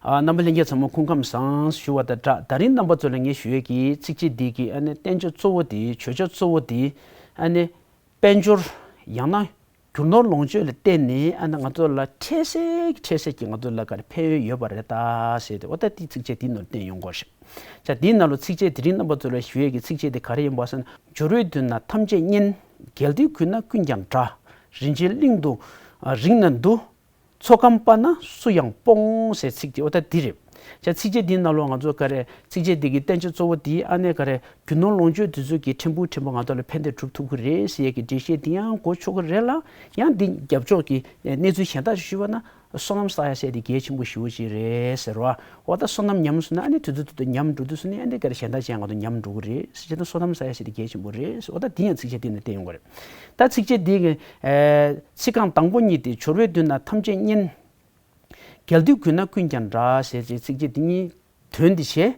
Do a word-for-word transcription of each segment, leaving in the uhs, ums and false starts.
ཨ། རྣམ་པ་ལྷན་རྒྱས་ཚང་མ་སྐུ་ཁམས་བཟང་ཞུ་བ་དང་སྦྲགས། ད་རིང་རྣམ་པ་ཚོ་ལ་ངས་ཞུ་ཡས་ཀྱི་ཚིགས་བཅད་འདི་གི་ཨ་ནི་བསྟན་བྱ་གཙོ་བོ་འདི། བརྗོད་བྱ་གཙོ་བོ་འདི་ཨ་ནི་དཔལ་འབྱོར། ཡང་ན་རྒྱུ་ནོར་ལོངས་སྤྱོད་ལ་བརྟེན་ནས་ཨ་ནི་ང་ཚོ་ལ་འཕྲལ་སེལ་འཕྲལ་སེལ་གྱི་ང་ཚོ་ལ་ག་རེ་ཕན་ཡོན་ཡོད་པ་རེད་ད་ཟེར་ཏེ། འོ་ད་འདི་ཚིགས་བཅད་འདི་ནང་བསྟན་ཡོང་གི་རེད། ད་འདིའི་ནང་ལ་ཚིགས་བཅད་དེ་རིང་རྣམ་པ་ཚོ་ལ་ཞུ་ཡས་ཀྱི་ཚིགས་བཅད་དེ་ག་རེ་ཡིན་པ་ཟེར་ན། སྦྱོར་བས་བསྡུས་ན་ཐམས་ཅད་སྙན། གལ་ཏེ་གུད་ན་ཀུན་ཀྱང་འདྲ། རིན་ཆེན་གླིང་དུ་རིང་ན་འདུ། ཚོགས་ཁམས་སྤར་ན་སུ་ཡང་སྤོང་། ཟེར་ཚིགས་བཅད་འོ་ད་འདི་རེད། ད་ཚིགས་བཅད་འདིའི་ནང་ལ་ང་ཚོ་ག་རེ། ཚིགས་བཅད་འདི་གི་བསྟན་བྱ་གཙོ་བོ་འདི་ཨ་ནི་ག་རེ། རྒྱུ་ནོར་ལོངས་སྤྱོད་འདི་ཚོ་གི་ཕྲན་བུ་ཕྲན་བུ་ང་ཚོ་ལ་ཕན་བདེ་སྒྲུབ་ཐུབ་ཀྱི་རེད་ཟེར་ཡས་ཀྱི་འགྲེལ་བཤད་འདི་ཡང་དགོས་ཆོག་གི་རེད་ལ། ཡང་འདི་རྒྱབ་ཕྱོགས་ཀྱི་གནས་ཚུལ་གཞན་དག་ཞིག་ཞུས་པ་ན། བསོད་ནམས་བསགས་ཡ་ཟེར་དེ་གལ་ཆེན་པོ་ཞེ་པོ་ཅིག་རེད་ཟེར་བ། འོ་ད་བསོད་ནམས་ཉམས་སོང་ན་ཨ་ནི་དུས་ཚོད་དུས་ཚོད་ཉམས་འགྲོ་དུས་སུ་ནི་ཨ་ནི་ག་རེ་གཞན་དག་ཅན་ང་ཚོ་ཉམས་འགྲོ་གི་རེད་ཟེར། བྱས་ཙང་བསོད་ནམས་བསགས་ཡ་ཟེར་དེ་གལ་ཆེན་པོ་རེད་ཟེར། འོ་ད་དེ་ཡང་ཚིགས་བཅད་དེ་ནས་བསྟན་ཡོང་གི་རེད། ད་ཚིགས་བཅད་འདི་གི་ཨེ། ཚིག་རྐང་དང་པོ་གཉིས་དེ། སྦྱོར་བས་བསྡུས་ན་ཐམས་ཅད་སྙན། གལ་ཏེ་གུད་ན་ཀུན་ཀྱང་འདྲ་ཟེར་གྱི་ཚིགས་བཅད་འདི་གཉིས་དོན་འདི་བྱས།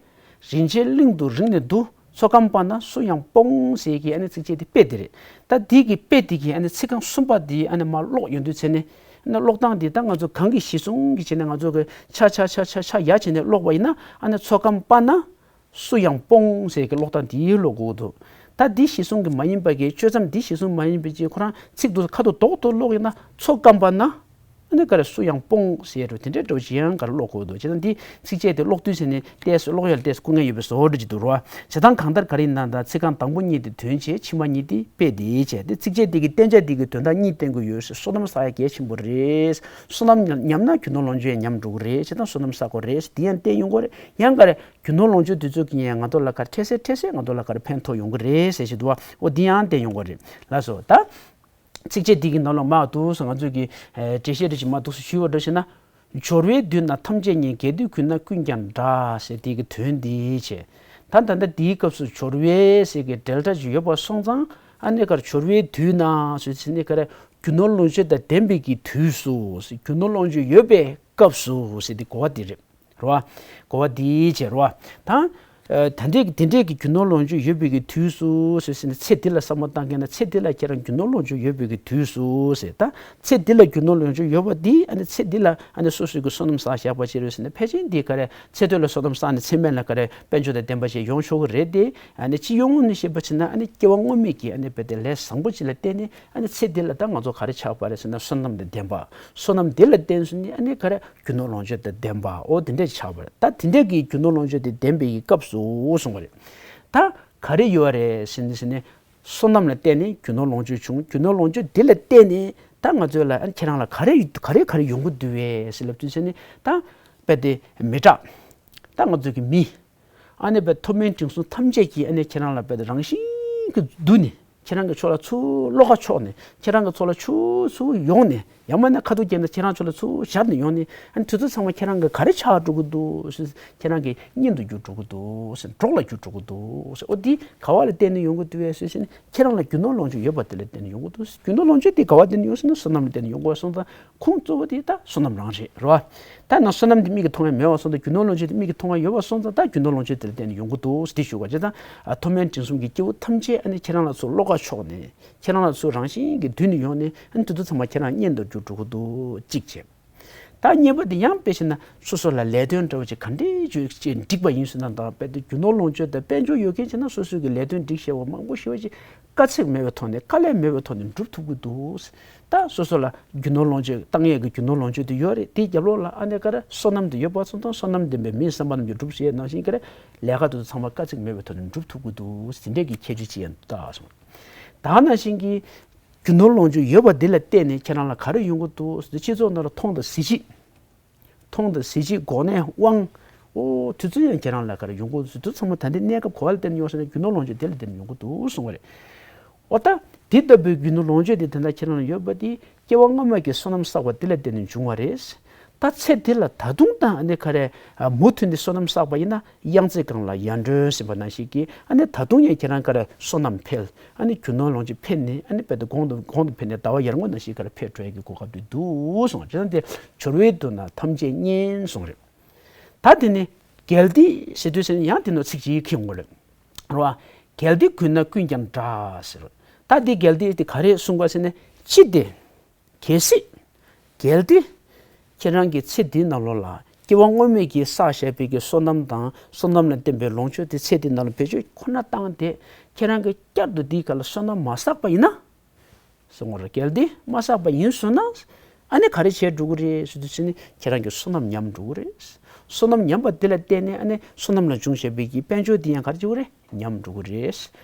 རིན་ཆེན་གླིང་དུ་རིང་ནས་འདུ། ཚོགས་ཁམས་སྤར་ན་སུ་ཡང་སྤོང་། ཟེར་གྱི་ཨ་ནི་ཚིགས་བཅད་འདི་དཔེ་འདི་རེད། ད་འདི་གི་དཔེ་འདི་གི་ཨ་ནི་ཚིག་རྐང་གསུམ་པ་འདི་ཨ་ནི་མར་ཀློག་ཡོང་དུས་ཚེ་ནི། ཨ་ནི་ཀློག་སྟངས་འདི་ད་ང་ཚོ་གང་གི་གཞི་བཟུང་གི་བྱས་ནས་ང་ཚོ་གི་ཆ་ཆ་ཆ་ཆ་ཆ་ཡ་བྱས་ནས་ཀློག་པ་ཡིན་ན། ཨ་ནི་ཚོགས་ཁམས་སྤར་ན་སུ་ཡང་སྤོང་ཟེར་གྱི་ཀློག་སྟངས་འདི་ཀློག་དགོས་འདུག་ད་འདི་གཞི་བཟུང་གི་མ་ཡིན་པ་གི། གཅོད་མཚམས་འདི་གཞི་བཟུང་མ་ཡིན་པའི་ཅིག་ཁོ་རང་ཚིག་འདི་ཁ་ཐོག་རྡོག་རྡོག་ཀློག་ཡིན་ན། ཚོགས་ཁམས་སྤར་ན། ཨ་ནི་ག་རེ། སུ་ཡང་སྤོང་ཟེར་རོ། དེ་འདྲའི་འདྲ་བོ་ཅིག་ཡང་ག་རེ་ཀློག་དགོས་འདུག་བྱས་ཙང་འདི་ཚིགས་བཅད་དེ་ཀློག་དུས་ཟེར་ནས་ཏོག་ཙམ་ཀློག་ཡ་ལ་ཏོག་ཙམ་སྐུ་ངལ་ཡོད་པའི་བཟོ་འདྲ་ཅིག་འདུག་རོ། བྱེད་སྟངས་གང་ལྟར་ག་རེ་ཡིན་ན། ད་ཚིག་རྐང་དང་པོ་གཉིས་དེ་དོན་བྱས། ཕྱི་མ་གཉིས་དེ་དཔེ་དེ་བྱས། དེ་ཚིགས་བཅད་དེ་གི་བསྟན་བྱ་དེ་གི་དོན་དག་གཉིས་བསྟན་གྱི་ཡོད། བསོད་ནམས་བསགས་ཡ་གལ་ཆེན་པོ་རེད། བསོད་ནམས་ཉམས་ན་རྒྱུ་ནོར་ལོངས་སྤྱོད་ཡང་ཉམས་འགྲོ་གི་རེད། བྱས་ཙང་བསོད་ནམས་བསག་དགོས་རེད། དེ་ཡང་བསྟན་ཡོང་གི་རེད། ཡང་ག་རེ། རྒྱུ་ནོར་ལོངས་སྤྱོད་དེ་ཚོ་གི་ཡང་ང་ཚོ་ལ་ག་རེ། འཕྲལ་སེལ་འཕྲལ་སེལ་ང་ཚོ་ལ་ག་རེ་ཕན་ཐོགས་ཡོང་གི་རེད་ཟེར་བཞིན་འདུག་བ། འོ་འདི་ཡང་བསྟན་ཡོང་གི་རེད། ལགས་སོ། ད། ཚིགས་བཅད་འདི་གི་ནང་ལ་མར་འདུག་སེ་ང་ཚོས་ཀྱི་ཨེ། འགྲེལ་བཤད་རེ་ཞིག་མར་འདུག་སེ་ཞུས་པ་འདྲ་བྱས་ན། སྦྱོར་བས་བསྡུས་ན་ཐམས་ཅད་སྙན། གལ་ཏེ་གུད་ན་ཀུན་ཀྱང་འདྲ་ཟེར་དེ་གི་དོན་འདི་བྱས། ད་ད་ལྟ་འདིའི་སྐབས་སུ་སྦྱོར་བས་ཟེར་གྱི་འབྲེལ་སྒྲ་ཅིག་ཡོད་པ་སོང་ཙང་། ཨ་ནི་ག་རེ། སྦྱོར་བས་བསྡུས་ན་ཟེར་ཟེར་ནས་ག་རེ། རྒྱུ་ནོར་ལོངས་སྤྱོད་དང་ལྡན་པའི་གི་དུས་སུ་ཟེར། རྒྱུ་ནོར་ལོངས་སྤྱོད་ཡོད་པའི་སྐབས་སུ་ཟེར་དེ་གོ་བ་འདི་རེད། རེད་བ། གོ་བ་འདི་བྱས་རེད་བ། ད། ཨ། ད་འདྲའི་དེ་འདྲའི་གི་རྒྱུ་ནོར་ལོངས་སྤྱོད་ཡོད་པའི་གི་དུས་སུ་ཟེར་ཟེར་ནས། ཚེ་འདི་ལ་བསམ་བློ་བཏང་མཁན་ན། ཚེ་འདི་ལ་ཁྱེད་རང་རྒྱུ་ནོར་ལོངས་སྤྱོད་ཡོད་པའི་གི་དུས་སུ་ཟེར། ད་ཚེ་འདི་ལ་རྒྱུ་ནོར་ལོངས་སྤྱོད་ཡོད་པ་འདི་ཨ་ནི་ཚེ་འདི་ལ་ཨ་ནི་སོ་སོའི་གི་བསོད་ནམས་བསགས་བཞག་པ་ཅིག་རེད་ཟེར་ན། ཕལ་ཆེར་འདི་ག་རེ། ཚེ་སྟོད་ལ་བསོད་ནམས་བསགས་ནས་ཚེ་སྨད་ལ་ག་རེ། དཔལ་འབྱོར་དང་ལྡན་པ་ཞིག་ཡོང་ཆོག་གི་རེད་དེ། ཨ་ནི་སྤྱི་ཡོངས་ནས་བཤད་པ་ཕྱིན་ན། ཨ་ནི་སྐྱེ་བ་སྔོན་མའི་གི་ཨ་ནི་རྦད་དེ་ལས་བཟང་པོ་ཅིག་ལ་བརྟེན་ནས། ཨ་ནི་ཚེ་འདི་ལ་ད་ང་ཚོ་ག་རེ་ཆགས་པ་རེད་ཟེར་ན། བསོད་ནམས་དང་ལྡན་པ། བསོད་ནམས་འདི་ལ་བརྟེན་ནས་ཨ་ནི་ག་རེ། རྒྱུ་ནོར་ལོངས་སྤྱོད་དང་ལྡན་པ། འོ་དེ་འདྲ་ཆགས་པ་རེད། ད་དེ་འདྲ་གི་རྒྱུ་ནོར་ལོངས་སྤྱོད་དེ་ལྡན་པའི་གི་སྐབས་སུ་གསུངས་པ་རེད། ད་ག་རེ་ཡོད་རེད་ཟེར་ནས་ཟེར་ནས། བསོད་ནམས་ལ་བརྟེན་ནས་རྒྱུ་ནོར་ལོངས་སྤྱོད་བྱུང་། རྒྱུ་ནོར་ལོངས་སྤྱོད་འདི་ལ་བརྟེན་ནས་ད་ང་ཚོ་ལ། ཨ་ནི་ཁྱེད་རང་ལ་ག་རེ་ག་རེ་ག་རེ་ཡོང་གི་འདུག་བས་ཟེར་ལབ་དུས་ཟེར་ནས། ད་རྦད་དེ་མི་དྲག་ད་ང་ཚོ་གི་མི། ཨ་ནི་རྦད་མཐོ་དམན་འབྲིང་གསུམ་ཐམས་ཅད་ཀྱིས་ཨ་ནི་ཁྱེད་རང་ལ་རྦད་དེ་རང་བཞིན་གྱིས་འདུ་ནས། ཁྱེད་རང་གི་ཕྱོགས་ལ་ཚུར་བློ་ཁ་ཕྱོགས་ནས། ཁྱེད་རང་གི་ཕྱོགས་ལ་ཚུར་ཚུར་ཡོང་ནས། ཡང་མིན་ན་ཁ་ཐུག་བརྒྱབ་ནས་ཁྱེད་རང་ཕྱོགས་ལ་ཚུར་བཞར་ནས་ཡོང་ནས། ཨ་ནི་དུས་ཚོད་ཚང་མ་ཁྱེད་རང་གི་ག་རེ་ཆགས་འགྲོ་གི་འདུག་ཟེར། ཁྱེད་རང་གི་གཉེན་དུ་འགྱུར་འགྲོ་གི་འདུག་ཟེར། གྲོགས་ལ་འགྱུར་འགྲོ་གི་འདུག་ཟེར། འོ་འདི་ག་བ་ལ་བརྟེན་ནས་ཡོང་གི་འདུག་བས་ཟེར་ཟེར་ནས། ཁྱེད་རང་ལ་རྒྱུ་ནོར་ལོངས་སྤྱོད་ཡོད་པ་དེ་ལ་བརྟེན་ནས་ཡོང་གི་འདུག་རྒྱུ་ནོར་ལོངས་སྤྱོད་དེ་ག་བ་བརྟེན་ནས་ཡོང་ཟེར་ན། བསོད་ནམས་ལ་བརྟེན་ནས་ཡོང་དགོས་སོང་ཙང་། ཁུངས་གཙོ་བོ་དེ་ད་བསོད་ནམས་རང་རེད། རེད་བ། ད་ན་བསོད་ནམས་དེ་མིག་གིས་མཐོང་ཡ་མེད་པ་སོང་ཙང་། རྒྱུ་ནོར་ལོངས་སྤྱོད་དེ་མིག་གིས་མཐོང་ཡ་ཡོད་པ་སོང་ཙང་། ད་རྒྱུ་ནོར་ལོངས་སྤྱོད་དེ་ལ་བརྟེན་ནས་ཡོང་གི་འདུག་ཟེར་དེ་ཞུ་དགོས། བྱས་ཙང་ཨ། མཐོ་དམན་འབྲིང་གསུམ་གྱི་སྐྱེ་བོ་ཐམས་ཅད་ཨ་ནི་ཁྱེད་རང་ལ་ཚུར་བློ་ཁ་ཕྱོགས་ནས། ཁྱེད་རང་ལ་ཚུར་རང་བཞིན་གྱིས་འདུས་ནས་ཡོང་ནས། ཨ་ནི་དེ་ཚོ་ཚང་མ་ཁྱེད་རང་གཉེན་དུ་འགྱུར་འགྲོ་གི་འདུག་གཅིག་བྱས། ད་གཉིས་པ་དེ་ཡང་དཔེ་བྱས་ན། སོ་སོ་ལ་ལས་དོན་འདྲ་བོ་ཅིག་ག་འདྲས་བྱས་འགྲིག་པ་ཡིན་ཟེར་ན། ད་དཔེ་དེ་རྒྱུ་ནོར་ལོངས་སྤྱོད་དང་དཔལ་འབྱོར་ཡོད་མཁན་བྱས་ན། སོ་སོའི་གི་ལས་དོན་འགྲིག་ཤེས་པ་མང་པོ་ཞེ་པོ་ཅིག་དཀའ་ཚེགས་མེད་པའི་ཐོག་ནས། དཀའ་ལས་མེད་པའི་ཐོག་ནས་འགྲུབ་ཐུབ་ཀྱི་འདུག་ད་སོ་སོ་ལ་རྒྱུ་ནོར་ལོངས་སྤྱོད་བཏང་ཡས་ཀྱི་རྒྱུ་ནོར་ལོངས་སྤྱོད་དེ་ཡོད་རེད། དེའི་རྒྱབ་ལོགས་ལ་ཨ་ནི་ག་རེ། བསོད་ནམས་དེ་ཡོད་པ་སོང་ཙང་། བསོད་ནམས་ལྡན་པའི་མིས་བསམ་པ་རྣམས་ཀྱིས་འགྲུབ་ཟེར་ནང་བཞིན་གྱི་རེད། ལས་ཀ་དེ་ཚོ་ཚང་མ་དཀའ་ཚེགས་མེད་པའི་ཐོག་ནས་འགྲུབ་ཐུབ་ཀྱི་འདུག་དེ་འདྲས་ཀྱི་ཁྱད་ཆོས་ཅིག་ཡང་འདུག་ད་གསུངས། ད་ནང་བཞིན་གྱི་རྒྱུ་ནོར་ལོངས་སྤྱོད་ཡོད་པ་འདི་ལ་བརྟེན་ནས་ཁྱེད་རང་ལ་ག་རེ་ཡོང་གི་འདུག་ཟེར་དུས། སྤྱི་ཚོགས་ནང་ལ་མཐོང་དང་གཟི་བརྗིད། མཐོང་དང་གཟི་བརྗིད། གོ་གནས། དབང་། འོ་དེ་ཚོ་ཡང་ཁྱེད་རང་ལ་ག་རེ་ཡོང་གི་འདུག་ཟེར་དུས། ཚང་མ་ད་འདི་གནས་སྐབས་ག་བ་ལ་བརྟེན་ནས་ཡོང་ཟེར་ན། རྒྱུ་ནོར་ལོངས་སྤྱོད་དེ་ལ་བརྟེན་ནས་ཡོང་གི་འདུག་གསུངས་པ་རེད། འོ་ད་དེ་ལྟ་བུའི་རྒྱུ་ནོར་ལོངས་སྤྱོད་དེ་ད་ལྟ་ཁྱེད་རང་ལ་ཡོད་པ་དེ། སྐྱེ་བ་སྔ་མ་གི་བསོད་ནམས་བསགས་པ་དེ་ལ་བརྟེན་ནས་འབྱུང་བ་རེད། ད་ཚེ་འདི་ལ་ད་དུང་ད་ཨ་ནི་ག་རེ། ཨ། མུ་མཐུད་ནས་བསོད་ནམས་བསགས་པ་ཡིན་ན། གཡང་རྩེ་གངས་ལ་ཡར་འགྲོ་ཟེར་བ་ནང་བཞིན་གྱི། ཨ་ནི་ད་དུང་ཡང་ཁྱེད་རང་ག་རེ། བསོད་ནམས་འཕེལ། ཨ་ནི་རྒྱུ་ནོར་ལོངས་སྤྱོད་འཕེལ་ནས། ཨ་ནི་རྦད་དེ་གོང་དུ་གོང་དུ་འཕེལ་ནས་ཟླ་བ་ཡར་ངོ་ནང་བཞིན་ག་རེ། འཕེལ་འགྲོ་ཡག་གི་གོ་སྐབས་དེ་འདུག་གསུངས། བྱས་ཙང་དེ་སྦྱོར་བས་བསྡུས་ན་ཐམས་ཅད་སྙན་གསུངས་རེད། ད་དེ་ནས་གལ་ཏེ་ཟེར་དུས་ཟེར་ན། ཡང་དེ་ནང་ཚིག་ཅིག་འཁྱེར་ཡོང་གི་རེད། རེད་བ། གལ་ཏེ་གུད་ན་ཀུན་ཀྱང་འདྲ་ཟེར། ད་འདི་གལ་ཏེ་དེ་ག་རེ་གསུངས་པ་ཟེར་ན། ཅི་སྟེ། གལ་སྲིད། གལ་ཏེ། ཁྱེད་རང་གི་ཚེ་འདིའི་ནང་ལོགས་ལ་ སྐྱེ་བ་སྔོན་མའི་གི་བསགས་བཞག་པའི་གི་བསོད་ནམས་དང་བསོད་ནམས་ལ་བརྟེན་པའི་ལོངས་སྤྱོད་དེ་ཚེ་འདི་ནང་ལ་བེད་སྤྱོད་ཁོ་ན་བཏང་སྟེ་ཁྱེད་རང་གིས་བསྐྱར་དུ་འདིའི་སྐབས་ལ་བསོད་ནམས་མ་བསགས་པ་ཡིན་ན། གསུང་བར་གལ་ཏེ་མ་བསགས་པ་ཡིན་སོང་ན། ཨ་ནི་ག་རེ་བྱས་འགྲོ་གི་རེད་ཟེར་དུས་ཙམ་ནས་ཁྱེད་རང་གི་བསོད་ནམས་ཉམས་འགྲོ་གི་རེད། བསོད་ནམས་ཉམས་པ་དེ་ལ་བརྟེན་ནས་ཨ་ནི་བསོད་ནམས་ལ་འབྱུང་བཞིན་པའི་གི་དཔལ་འབྱོར་དེ་ཡང་ག་རེ་བྱེད་ཀྱི་རེད། ཉམས་འགྲོ་གི་རེད།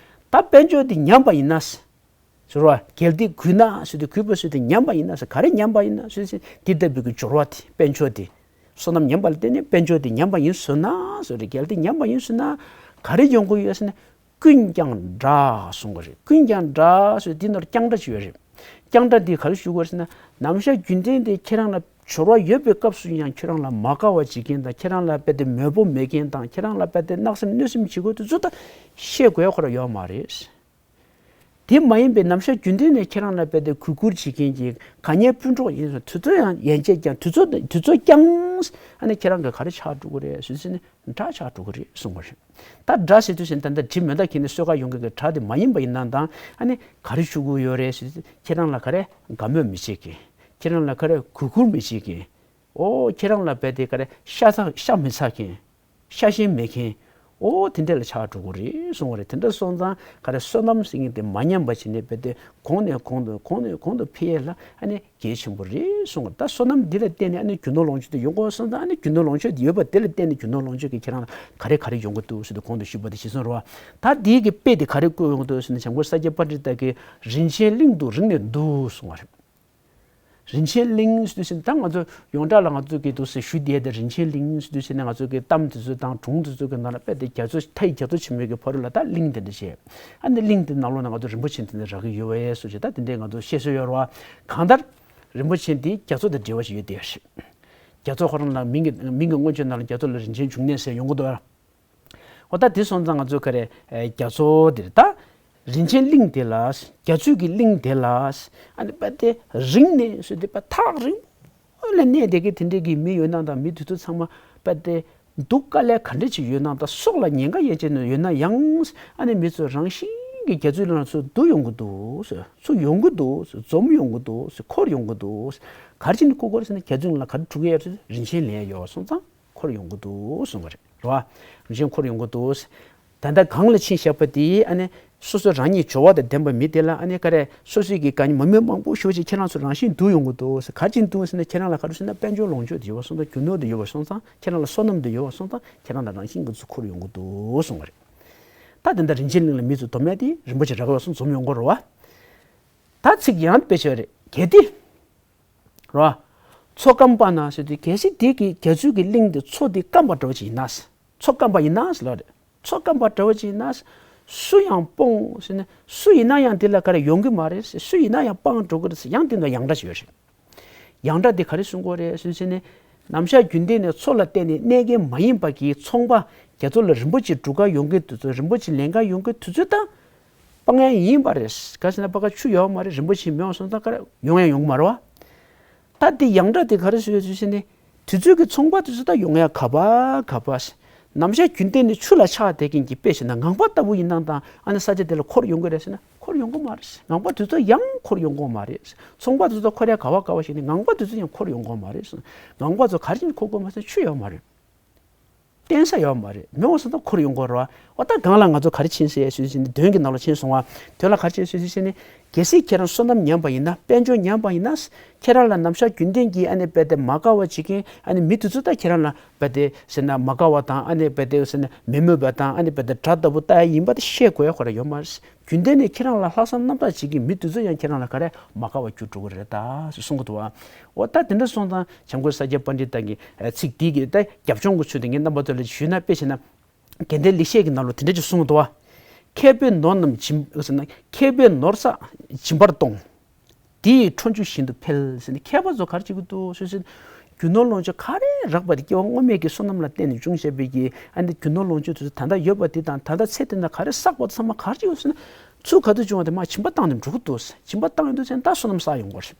ད་དཔལ་འབྱོར་དེ་ཉམས་པ་ཡིན་ན། ཟེར་བ་གལ་ཏེ་རྒུད་ན་ཟེར་དུས་རྒུད་པ་ཟེར་དུས་ཉམས་པ་ཡིན་ན་ཟེར། ག་རེ་ཉམས་པ་ཡིན་ན་ཟེར་དུས་དེ་ལྟ་བུའི་གི་སྦྱོར་བ་དེ་དཔལ་འབྱོར་དེ། བསོད་ནམས་ཉམས་པ་ལ་བརྟེན་ནས་དཔལ་འབྱོར་དེ་ཉམས་པ་ཡིན་སོང་ན་ཟེར་རེད། གལ་ཏེ་ཉམས་པ་ཡིན་སོང་ན་ག་རེ་ཡོང་གི་ཡོད་ཟེར་ན། ཀུན་ཀྱང་དགྲ་གསུང་གི་རེད། ཀུན་ཀྱང་དགྲ་ཟེར་འདི་ནོར་རྐྱང་དགྲ་ཅིག་ཡོད་རེད། རྐྱང་དགྲ་འདི་ག་རེ་ཞུ་དགོས་ཟེར་ན། ནམ་ཞག་རྒྱུན་ལྡན་དེ་ཁྱེད་རང་ལ་སྦྱོར་བ་ཡོད་པའི་སྐབས་སུ་ཡང་ཁྱེད་རང་ལ་མ་དགའ་བ་བྱེད་མཁན་དང་། ཁྱེད་རང་ལ་རྦད་དེ་མོས་པོ་མེད་མཁན་དང་། ཁྱེད་རང་ལ་རྦད་དེ་བརྣག་སེམས་གནོད་སེམས་བྱེད་དགོས་དེ་ཚོ་ད་ཤེས་དགོས་ཁོ་རང་ཡོད་མ་རེད། དེ་མ་ཡིན་པའི་ནམ་ཞག་རྒྱུན་ལྡན་ནས་ཁྱེད་རང་ལ་རྦད་དེ་གུས་བཀུར་བྱེད་མཁན་གྱི་གད་རྙིགས་སྤུན་གྲོགས་ཡིན་ཟེར། དུས་ཚོད་ཡང་ཡན་ཆད་ཀྱང་དུས་ཚོད་དུས་ཚོད་ཀྱང་ཨ་ནི་ཁྱེད་རང་གི་ག་རེ་ཆགས་འགྲོ་གི་རེད་ཟེར་ཟེར་ནས་དགྲ་ཆགས་འགྲོ་གི་རེད་གསུང་གི་རེད། ད་དགྲ་ཟེར་དུས་ཟེར་ད་ལྟ་དྲི་མེ་མདའ་འཁྱེར་ནས་གསོད་གར་ཡོང་མཁན་གྱི་དགྲ་དེ་མ་ཡིན་པ་ཡིན་ན་དང་། ཨ་ནི་ག་རེ་ཞུ་གི་ཡོད་རེད་ཟེར་དུས་ཁྱེད་རང་ལ་ག་རེ་དགའ་མོས་མི་བྱེད་མཁན། ཁྱེད་རང་ལ་ག་རེ་གུས་བཀུར་མི་བྱེད་མཁན། ཨོ་ཁྱེད་རང་ལ་རྦད་དེ་ག་རེ་ཤ་ཚ་ཤ་མི་ཚ་མཁན། ཤ་ཞེན་མེད་མཁན། ཨོ་དེ་འདྲ་ལ་ཆགས་འགྲོ་གི་རེད་གསུང་བ་རེད། དེ་འདྲ་སོང་ཙང་ག་རེ་བསོད་ནམས་ཟེར་མཁན་དེ་མ་ཉམས་པ་བྱས་ནས་རྦད་དེ་གོང་ནས་གོང་དུ་གོང་ནས་གོང་དུ་འཕེལ་ཡས་ལ་ཨ་ནི་གལ་ཆེན་པོ་རེད་གསུང་བ། ད་བསོད་ནམས་འདི་ལ་བརྟེན་ནས་ཨ་ནི་རྒྱུ་ནོར་ལོངས་སྤྱོད་དེ་ཡོང་གི་ཡོད་སོང་ཙང་། ཨ་ནི་རྒྱུ་ནོར་ལོངས་སྤྱོད་དེ་ཡོད་པ་དེ་ལ་བརྟེན་ནས་རྒྱུ་ནོར་ལོངས་སྤྱོད་ཀྱིས་ཁྱེད་རང་ལ་ག་རེ་ག་རེ་ཡོང་གི་འདུག་ཟེར་དུས་གོང་དུ་ཞུས་པ་དེ་གཞིར་བཟུང་རེད་བ། ད་འདིའི་གི་དཔེ་དེ་ག་རེ་བཀོད་ཡོང་གི་འདུག་ཟེར་ན། བྱམས་མགོན་ས་སྐྱ་པཎྜི་ཏ་གིས་རིན་ཆེན་གླིང་དུ་རིང་ནས་འདུ་གསུང་བ་རེད། རིན་ཆེན་གླིང་ཟེར་དུས་ཙམ་ནས་ད་ང་ཚོ་ཡོངས་གྲགས་ལ་ང་ཚོ་གི་འདུག་སེ་ཞུ་བསྡད་དེ། རིན་ཆེན་གླིང་ཟེར་དུས་ཙམ་ནས་ང་ཚོ་གི་གཏམ་དེ་ཚོ་དང་སྒྲུང་དེ་ཚོ་གི་ནང་ལ་རྦད་དེ་རྒྱ་མཚོ་མཐའ་ཡི་རྒྱ་མཚོ་ཆེན་མོའི་གི་ཕ་རོལ་ལ་ད་གླིང་དེ་འདྲ་བྱས། ཨ་ནི་གླིང་དེ་ནང་ལོགས་ན་ང་ཚོ་རིན་པོ་ཆེ་དེ་འདྲ་རག་གི་ཡོད་པས་སོགས་ཀྱི་ད་དེ་འདྲའི་ང་ཚོ་བཤད་སྲོལ་ཡོད་རེད་བ། གང་ལྟར་རིན་པོ་ཆེ་འདི་རྒྱ་མཚོ་དང་འབྲེལ་བ་ཞིག་ཡོད་བསྡད་ཡོད་རེད། རྒྱ་མཚོ་ཁོ་རང་ལ་མིང་གི་མིང་གི་མངོན་བརྗོད་ནང་ལ་རྒྱ་མཚོ་ལ་རིན་ཆེན་འབྱུང་གནས་ཟེར་ཡོང་གི་འདུག་ཨ། འོ་ད་དེ་སོང་ཙང་ང་ཚོ་ག་རེ། ཨེ། རྒྱ་མཚོ་དེར་ད་རིན་ཆེན་གླིང་དེ་ལ། རྒྱ་མཚོའི་གི་གླིང་དེ་ལ། ཨ་ནི་རྦད་དེ་རིང་ནས་ཟེར་དུས་རྦད་ཐག་རིང་པོ་ལ་གནས་བསྡད་མཁན་དེ་འདྲའི་གི་མི་ཡོད་ན་དང་། མི་དེ་ཚོ་ཚང་མ་རྦད་དེ་སྡུག་དཀའ་ལས་ག་འདྲ་ཅིག་ཡོད་ན་དང་། སྲོག་ལ་ཉེན་ཁ་ཡོད་ཅིག་ཡོད་ན་ཡང་། ཨ་ནི་མི་ཚོ་རང་བཞིན་གྱིས་རྒྱ་མཚོའི་གླིང་ལ་ཚུར་འདུ་ཡོང་གི་འདུག་ཟེར། ཚུར་ཡོང་གི་འདུག་ཟེར། འཛོམས་ཡོང་གི་འདུག་ཟེར། འཁོར་ཡོང་གི་འདུག་ཟེར། ག་རེ་བྱས་ནས་འཁོར་གི་རེད་ཟེར་ན། རྒྱ་མཚོའི་གླིང་ལ་ག་རེ་སྒྲུབ་ཀྱི་ཡོད་རེད། རིན་ཆེན་ལེན་ཡོད་སོང་ཙང་། འཁོར་ཡོང་གི་འདུག་གསུང་གི་རེད། རེད་བ། རིན་ཆེན་འཁོར་ཡོང་གི་འདུག། ད་ལྟ་གང་ལ་ཕྱིན་བཞག་པ་དེ་ཨ་ནི་སོ་སོ་རང་ཉིད་འབྱོར་བ་དང་ལྡན་པ་མི་དེ་ལ། ཨ་ནི་ག་རེ། སོ་སོའི་གི་གད་རྙིགས་མ་རྨོས་མང་པོ་ཞེ་པོ་ཅིག་ཁྱེད་རང་ཚོ་རང་བཞིན་འདུ་ཡོང་གི་འདུག་ཟེར། ག་རེ་བྱས་འདུག་ཟེར་ན། ཁྱེད་རང་ལ་ག་རེ་ཟེར་ན། དཔལ་འབྱོར་ལོངས་སྤྱོད་དེ་ཡོད་པ་སོང་ཙང་། རྒྱུ་ནོར་དེ་ཡོད་པ་སོང་ཙང་། ཁྱེད་རང་ལ་བསོད་ནམས་དེ་ཡོད་པ་སོང་ཙང་། ཁྱེད་རང་ལ་རང་བཞིན་གྱིས་ཚུར་འཁོར་ཡོང་གི་འདུག་གསུང་གི་རེད། ད་དེ་འདྲ་རིན་ཆེན་གླིང་ལ་མི་ཚོ་དོ་མེད་དེ་རིན་པོ་ཆེ་རག་གི་ཡོད་སོང་འཛོམས་ཡོང་གི་རེད་བ། ད་ཚིག་ཡང་དཔེ་ཆ་རེད། གལ་ཏེ། རེད་བ། མཚོ་སྐམ་པ་ན་ཟེར་དུས། གལ་སྲིད་དེ་གི་རྒྱ་མཚོའི་གི་གླིང་དེ་མཚོ་དེ་སྐམ་པ་འདྲ་བོ་ཅིག་ཡིན་ན། མཚོ་སྐམ་པ་ཡིན་ན་ཟེར་ལབ་རེད། མཚོ་སྐམ་པ་འདྲ་བོ་ཅིག་ཡིན་ན། སུ་ཡང་སྤོང་ཟེར་ན། སུ་ཡིན་ན་ཡང་དེ་ལ་ག་རེ་ཡོང་གི་མ་རེད་ཟེར། སུ་ཡིན་ན་ཡང་སྤང་འགྲོ་གི་རེད་ཟེར། ཡང་དེ་ལ་ཡང་སྒྲ་ཞིག་ཡོད་རེད། ཡང་སྒྲ་དེ་ག་རེ་གསུང་གི་ཡོད་རེད་ཟེར་ཟེར་ན། ནམ་ཞག་རྒྱུན་ལྡན་ནས་མཚོ་ལ་བརྟེན་ནས་གནས་མཁན་མ་ཡིན་པ་གི་ཚོང་པ། རྒྱ་མཚོ་ལ་རིན་པོ་ཆེ་སྒྲུབ་གར་ཡོང་མཁན་དེ་ཚོ། རིན་པོ་ཆེ་ལེན་གར་ཡོང་མཁན་དེ་ཚོ་ད་སྤང་ཡ་ཡིན་པ་རེད། ག་ཟེར་ན་ཕ་ག་ཆུ་ཡོད་མ་རེད། རིན་པོ་ཆེ་མེད་པ་སོང་ཙང་ག་རེ་ཡོང་ཡ་ཡོང་གི་མ་རེད་བ། ད་དེ་ཡང་སྒྲ་དེ་ག་རེ་ཟེར་ཡོད་ཟེར་ན། དེ་ཚོའི་གི་ཚོང་པ་དེ་ཚོ་ད་ཡོང་ཡ་ག་པ་ག་པ། ནམ་ཞག་རྒྱུན་ལྡན་ནས་ཆུ་ལ་ཆགས་བསྡད་མཁན་གྱི་དཔེ་བྱས་ན། ངང་པ་ལྟ་བུ་ཡིན་ན་དང་། ཨ་ནི་ས་ཆ་དེ་ལ་འཁོར་ཡོང་གི་རེད་ཟེར་ན། འཁོར་ཡོང་གི་མ་རེད། ངང་པ་དེ་ཚོ་ཡང་འཁོར་ཡོང་གི་མ་རེད། ཚོང་པ་དེ་ཚོ་འཁོར་ཡ་ག་པ་ག་པ་ཞིག་ནི། ངང་པ་དེ་ཚོ་ཡང་འཁོར་ཡོང་གི་མ་རེད། ངང་པ་ཚོ་ག་རེ་བྱས་ནས་འཁོར་གི་མ་ཟེར་ན། ཆུ་ཡོད་མ་རེད། བརྟེན་ས་ཡོད་མ་རེད། མེད་པ་སོང་ཙང་འཁོར་ཡོང་གི་རེད་བ། འོ་ད་སྒང་ལ་ང་ཚོ་ག་རེ་ཕྱིན་ཟེར་ཟེར་ཟེར་ནས། དོན་གྱི་ནང་ལ་ཕྱིན་སོང་བ། དོན་ལ་ག་རེ་ཕྱིན་ཟེར་ཟེར་ཟེར་ནས། གལ་སྲིད་ཁྱེད་རང་བསོད་ནམས་ཉམས་པ་ཡིན་ན། དཔལ་འབྱོར་ཉམས་པ་ཡིན་ན། ཁྱེད་རང་ལ་ནམ་ཞག་རྒྱུན་ལྡན་གྱི་ཨ་ནི་རྦད་དེ་མ་དགའ་བ་བྱེད་མཁན། ཨ་ནི་མི་དེ་ཚོ་ད་ཁྱེད་རང་ལ་རྦད་དེ་ཟེར་ན་མ་དགའ་བ་དང་། ཨ་ནི་རྦད་དེ་ཟེར་ན་མི་མོས་པ་དང་། ཨ་ནི་རྦད་དེ་དགྲ་ལྟ་བུ་ལྟ་ཡ་ཡིན་པ་དེ་ཤེས་དགོས་ཡ་ཁོ་རང་ཡོད་མ་རེད། རྒྱུན་ལྡན་ནས་ཁྱེད་རང་ལ་ལྷག་བསམ་རྣམ་དག་བྱེད་མཁན་མི་དེ་ཚོ་ཡང་ཁྱེད་རང་ལ་ག་རེ་མ་དགའ་བ་གྱུར་འགྲོ་གི་རེད་ད་ཟེར་གསུང་གི་འདུག་བ། འོ་ད་དེ་འདྲ་སོང་ཙང་བྱམས་མགོན་ས་སྐྱ་པཎྜི་ཏ་གི་ཚིག་འདི་གི་ད་རྒྱབ་ལྗོངས་ཀྱི་ཚུལ་དེ་ངས་རྣམ་པ་ཚོ་ལ་ཞུས་ན། དཔེ་བྱས་ན། དགེ་ལྡན་ལེགས་བཤད་ཀྱི་ནང་ལ་དེ་འདྲ་ཅིག་གསུངས་འདུག་བ། མཁས་པའི་ནོར་རྣམས་སྦྱིན། མཁས་པའི་ནོར་བསགས་སྦྱིན་པར་གཏོང་། དེ་ཡི་འཕྲོ་འཇུག་བཞིན་དུ་འཕེལ་ཟེར་ནས། མཁས་པ་ཚོ་ག་རེ་བྱེད་ཀྱི་འདུག་ཟེར་ན། རྒྱུ་ནོར་ལོངས་སྤྱོད་ག་རེ་རག་པ་དེ། སྐྱེ་བ་སྔོན་མའི་གི་བསོད་ནམས་ལ་བརྟེན་ནས་འབྱུང་བཞིན་པའི་གི་ཨ་ནི་རྒྱུ་ནོར་ལོངས་སྤྱོད་དེ་ཚོ་ད་ལྟ་ཡོད་པ་དེ་དང་། ད་ལྟ་ཚེ་འདི་ན་ག་རེ་བསགས་པ་དེ་ཚང་མ་ག་རེ་བྱེད་ཀྱི་ཡོད་ཟེར་ན། ཚུར་ག་དུས་བྱུང་བ་དེ་མར་སྦྱིན་པ་བཏང་ནས་འགྲོ་གི་འདུག་ཟེར། སྦྱིན་པ་བཏང་ཡོང་དུས་ཙམ་ད་བསོད་ནམས་བསགས་ཡོང་གི་རེད། བྱས་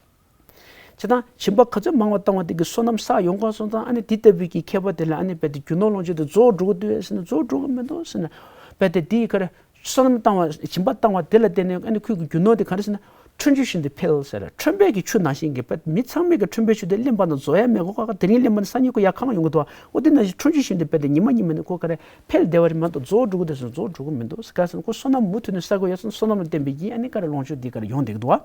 ཙང་སྦྱིན་པ་ག་ཚོད་མང་བ་བཏང་བ་དེ་གིས་བསོད་ནམས་བསགས་ཡོང་ག་སོང་ཙང་། ཨ་ནི་དེ་ལྟ་བུའི་གི་མཁས་པ་དེ་ལ་ཨ་ནི་རྦད་དེ་རྒྱུ་ནོར་ལོངས་སྤྱོད་དེ་རྫོགས་འགྲོ་གི་འདུག་ཟེར་ན། རྫོགས་འགྲོ་གི་མི་འདུག་ཟེར་ན། རྦད་དེ་དེ་ཡི་ག་རེ་བསོད་ནམས་བཏང་བ། སྦྱིན་པ་བཏང་བ་དེ་ལ་བརྟེན་ནས་ཨ་ནི་ཁོའི་གི་རྒྱུ་ནོར་དེ་ག་རེ་ཟེར་ན། ཁྲོན་ཆུ་བཞིན་དུ་འཕེལ་ཟེར། ཁྲོན་པའི་གི་ཆུ་ནང་བཞིན་གྱི་དཔེ་མི་ཚང་མས་ཀྱི་ཁྲོན་པའི་ཆུ་དེ་གླེན་པ་དང་རྫོགས་ཡ་མེད་གོ། ཁ་ཁ་དེ་རིང་གླེན་པ་ནི་སང་ཉིན་ཁོ་ཡར་གང་ཡོང་གི་འདུག་བ། འོ་དེ་ནང་བཞིན་ཁྲོན་ཆུ་བཞིན་དུ་དཔེ་དེ་ཉི་མ་ཉི་མ་ནས་ཁོ་ག་རེ་འཕེལ་བསྡད་པ་རེད་མ་གཏོགས་རྫོགས་འགྲོ་གི་འདུག་ཟེར་ན་རྫོགས་འགྲོ་གི་མི་འདུག། ག་ཟེར་ན་ཁོ་བསོད་ནམས་མུ་མཐུད་ནས་བསགས་ཀྱི་ཡོད་ཟེར་ན་བསོད་ནམས་ལ་བརྟེན་པའི་གི་ཨ་ནི་ག་རེ་ལོངས་སྤྱོད་འདི་ག་རེ་ཡོང་བསྡད་ཀྱི་འདུག་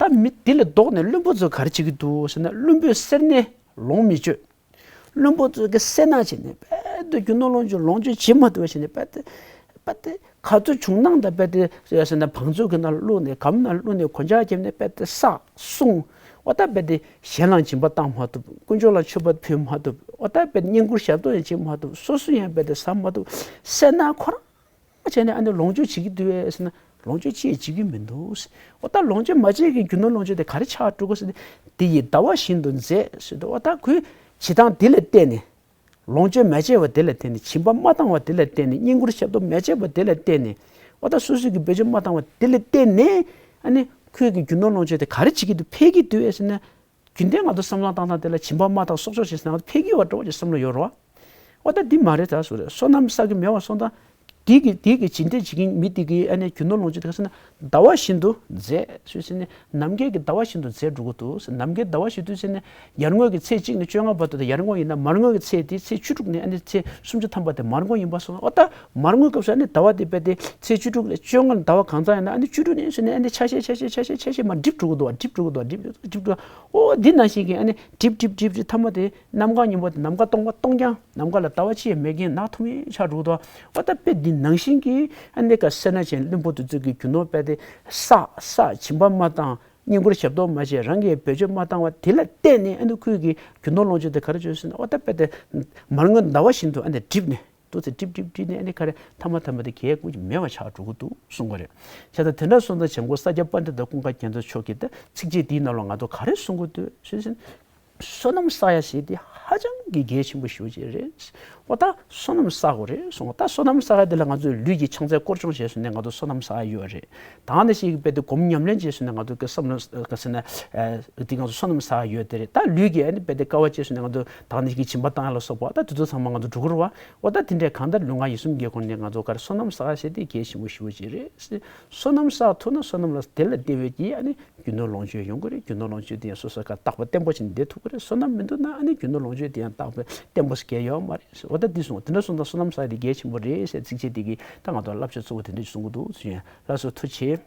བ། ད་མི་དེ་ལས་ལྡོག་ནས་བླུན་པོ་ཚོ་ག་རེ་བྱེད་ཀྱི་འདུག་ཟེར་ན་བླུན་པོས་གསེར་ནས་ལོངས་མི་སྤྱོད། བླུན་པོ་ཚོ་གི་སེར་སྣ་བྱས་ནས་རྦད་དེ་རྒྱུ་ནོར་ལོངས་སྤྱོད་ལོངས་སྤྱོད་བྱེད་མ་ཐུབ་པ་བྱས་ནས་རྦད་དེ་རྦད་དེ་ག་ཚོད་བྱུང་སྣང་དང་རྦད་དེ་ཟེར་ན་བང་མཛོད་ཀྱི་ནང་བླུགས་ནས་གམ་ནང་བླུགས་ནས་གོད་ཆག་བརྒྱབ་ནས་རྦད་དེ་བསགས་བསྲུང་། འོ་ད་རྦད་དེ་གཞན་ལ་སྦྱིན་པ་བཏང་མ་ཐུབ། དཀོན་མཆོག་ལ་མཆོད་པ་ཕུལ་མ་ཐུབ། འོ་ད་རྦད་དེ་བསྙེན་བཀུར་ཞབས་ཏོག་ཡང་བྱེད་མ་ཐུབ། སོ་སོ་ཡང་རྦད་དེ་ཟ་མ་ཐུབ། སེར་སྣ་ཁོ་རང་བྱས་ནས་ཨ་ནི་ལོངས་སྤྱོད་བྱེད་ཀྱི་འདུག་ཨེ་ཟེར་ན་ལོངས་སྤྱོད་ཅི་ཡང་བྱེད་ཀྱི་མི་འདུག། འོ་ད་ལོངས་སྤྱོད་མ་བྱེད་ཀྱི་རྒྱུ་ནོར་ལོངས་སྤྱོད་དེ་ག་རེ་ཆགས་འགྲོ་གི་ཟེར་ན། དེ་ཡི་ཟླ་བ་བཞིན་དུ་མཛེས་ཟེར་འདུག། འོ་ད་ཁོས་བྱེད་སྟངས་དེ་ལ་བརྟེན་ནས་ལོངས་སྤྱོད་མ་བྱས་པ་དེ་ལ་བརྟེན་ནས་སྦྱིན་པ་མ་བཏང་བ་དེ་ལ་བརྟེན་ནས་བསྙེན་བཀུར་ཞབས་ཏོག་མ་བྱས་པ་དེ་ལ་བརྟེན་ནས་འོ་ད་སོ་སོ་གི་བེད་སྤྱོད་མ་བཏང་བ་དེ་ལ་བརྟེན་ནས་ཨ་ནི་ཁོས་ཀྱི་རྒྱུ་ནོར་ལོངས་སྤྱོད་དེ་ག་རེ་བྱེད་ཀྱི་འདུག། འཕེལ་གྱི་འདུག་ཨེ་ཟེར་ན། རྒྱུན་ལྡན་ང་ཚོ་བསམ་བློ་བཏང་སྟངས་དེ་ལ་སྦྱིན་པ་མ་བཏང་གསོག་འཇོག་བྱེད་ཟེར་ན་ང་ཚོ་འཕེལ་གྱི་ཡོད་འགྲོ་བ་ཅིག་བསམ་བློ་ཡོད་རེད་བ། འོ་ད་འདི་མ་རེད་ད་ཟེར་རེད། བསོད་ནམས་བསགས་ཀྱི་མེད་པ་སོང་ཙང་དེ་གི་དེ་གི་སྦྱིན་འབྲས་བྱེད་ཀྱི་མི་དེ་གི་ཨ་ནི་རྒྱུ་ནོར་ལོངས་སྤྱོད་དེ་ག་ཟེར་ན་ཟླ་བ་བཞིན་དུ་མཛེས་ཟེར་ཟེར་ནས་ནམ་མཁའི་གི་ཟླ་བ་བཞིན་དུ་མཛེས་འགྲོ་གི་འདུག་ཟེར། ནམ་མཁའི་ཟླ་བ་བཞིན་དུ་ཟེར་ནས་ཡར་ངོའི་གི་ཚེས་གཅིག་ནས་བཅོ་ལྔ་བར་དུ་དང་ཡར་ངོ་ཡིན་ན་མར་ངོའི་གི་ཚེས་དེ་ཚེས་བཅུ་དྲུག་ནས་ཨ་ནི་ཚེས་སུམ་ཅུ་ཐམ་པ་དེ་མར་ངོ་ཡིན་པ་སོང་། འོ་ད་མར་ངོའི་སྐབས་སུ་ཨ་ནི་ཟླ་བ་དེ་རྦད་དེ་ཚེས་བཅུ་དྲུག་ལས་བཅོ་ལྔ་ཟླ་བ་གང་ཚང་ཡིན་ན་ཨ་ནི་བཅུ་དྲུག་ནས་ཟེར་ནས་ཨ་ནི་ཆ་ཤས་ཆ་ཤས་ཆ་ཤས་ཆ་ཤས་མར་འགྲིབ་འགྲོ་གི་འདུག་བ། འགྲིབ་འགྲོ་གི་འདུག་བ། འགྲིབ་འགྲིབ་འགྲོ། འོ་འདི་ནང་བཞིན་གྱི་ཨ་ནི་འགྲིབ་འགྲིབ་འགྲིབ་འགྲིབ་ཐ་མ་དེ་གནམ་གང་ཡིན་པ་དེ་ནམ་མཁའ་སྟོང་པ་སྟོང་རྐྱང་ནམ་མཁའ་ལ་ཟླ་བ་གཅིག་ཡང་མེད་མཁན་ནག་ཐུམ་ཡིན་ཆགས་འགྲོ་གི་འདུག་བ། འོ་ད་དཔེ་འདི་ནང་བཞིན་གྱི་ཨ་ནི་ག་སེར་སྣ་ཅན་བླུན་པོ་དེ་ཚོ་གི་རྒྱུ་ནོར་རྦད་དེ་བསགས་བསགས་སྦྱིན་པ་མ་བཏང་། བསྙེན་བཀུར་ཞབས་ཏོག་མ་བྱས། རང་གིས་བེད་སྤྱོད་མ་བཏང་བ་དེ་ལ་བརྟེན་ནས་ཨ་ནི་ཁོས་ཀྱི་རྒྱུ་ནོར་ལོངས་སྤྱོད་དེ་ག་རེ་བྱོས་ཟེར་ན་འོ་ད་དཔེ་དེ་མར་ངོའི་ཟླ་བ་བཞིན་དུ་ཨ་ནི་འགྲིབ་ནས་འདུག་ཚེ་འགྲིབ་འགྲིབ་འགྲིབ་ནས་ཨ་ནི་ག་རེ་ཐ་མ་ཐ་མ་དེ་གས་ཀུན་གྱི་མེད་པ་ཆགས་འགྲོ་གི་འདུག་གསུང་གི་རེད། བྱས་ཙང་དེ་འདྲ་སོང་ཙང་བྱང་སྒོ་ས་སྐྱ་པཎྜི་ཏ་ཀུན་དགའ་རྒྱ་མཚོ་མཆོག་གིས་ད་ཚིགས་བཅད་འདིའི་ནང་ལ་ང་ཚོ་ག་རེ་གསུང་གི་འདུག་ཟེར་ན། བསོད་ནམས་བསགས་ཡ་ཞེས་དེ་ཧ་ཅང་གི་གལ་ཆེན་པོ་ཞེ་པོ་ཅིག་རེད། འོ་ད་བསོད་ནམས་བསག་དགོས་རེད་གསུངས། ད་བསོད་ནམས་བསག་ཡ་དེ་ལ་ང་ཚོས་ལུས་ཀྱི་ཕྱག་འཚལ་སྐོར་སྦྱོང་བྱས་སོང་ནས་ང་ཚོ་བསོད་ནམས་བསག་ཡ་ཡོད་རེད། ད་ནི་ཞིག་རྦད་དེ་སྒོམ་ཉམས་ལེན་བྱས་སོང་ནས་ང་ཚོ་གི་བསམ་བློ་ག་ཟེར་ན་ཨ་དེ་ང་ཚོ་བསོད་ནམས་བསག་ཡ་ཡོད་དེ་རེད། ད་ལུས་ཀྱི་ཨ་ནི་རྦད་དེ་དཀའ་བ་སྤྱད་སོང་ནས་ང་ཚོ་ད་ནི་ཞིག་སྦྱིན་པ་བཏང་ཡ་ལ་སོགས་པ་ད་དེ་ཚོ་ཚང་མ་ང་ཚོ་འགྲོ་གི་རེད་བ། འོ་ད་དེ་འདྲའི་གང་ལྟར་ལུས་ངག་ཡིད་གསུམ་གྱི་སྒོ་ནས་ང་ཚོ་ག་རེ་བསོད་ནམས་བསག་ཡ་ཞེས་དེ་གལ་ཆེན་པོ་ཞེ་པོ་ཅིག་རེད། བསོད་ནམས་བསགས་ཐུབ་ན་བསོད་ནམས་ལ་དེ་ལ་བརྟེན་པའི་གི་ཨ་ནི་རྒྱུ་ནོར་ལོངས་སྤྱོད་ཡོང་གི་རེད། རྒྱུ་ནོར་ལོངས་སྤྱོད་དེ་ཡང་སོ་སོ་ག་རྟག་པ་བརྟན་པོ་ཅིག་བསྡད་ཐུབ་ཀྱི་རེད། བསོད་ནམས་མི་འདུག་ན་ཨ་ནི་རྒྱུ་ནོར་ལོངས་སྤྱོད་དེ་ཡང་རྟག་པ་བརྟན་པོ་ཞིག་གལ་ཡོད་མ་རེད། འོ་ད་འདི་སོང་དེ་འདྲ་སོང་ཙང་བསོད་ནམས་བསགས་དེ་གལ་ཆེན་པོ་རེད་ཟེར་ཚིགས་བཅད་དེ་གི་ད་ང་ཚོ་བསླབ་བྱ་གཙོ་བོ་དེ་འདྲ་ཞིག་གསུང་གི་འདུག་ཟེར་ཡང་ལགས་སོ་ཐུགས་རྗེ་ཆེ།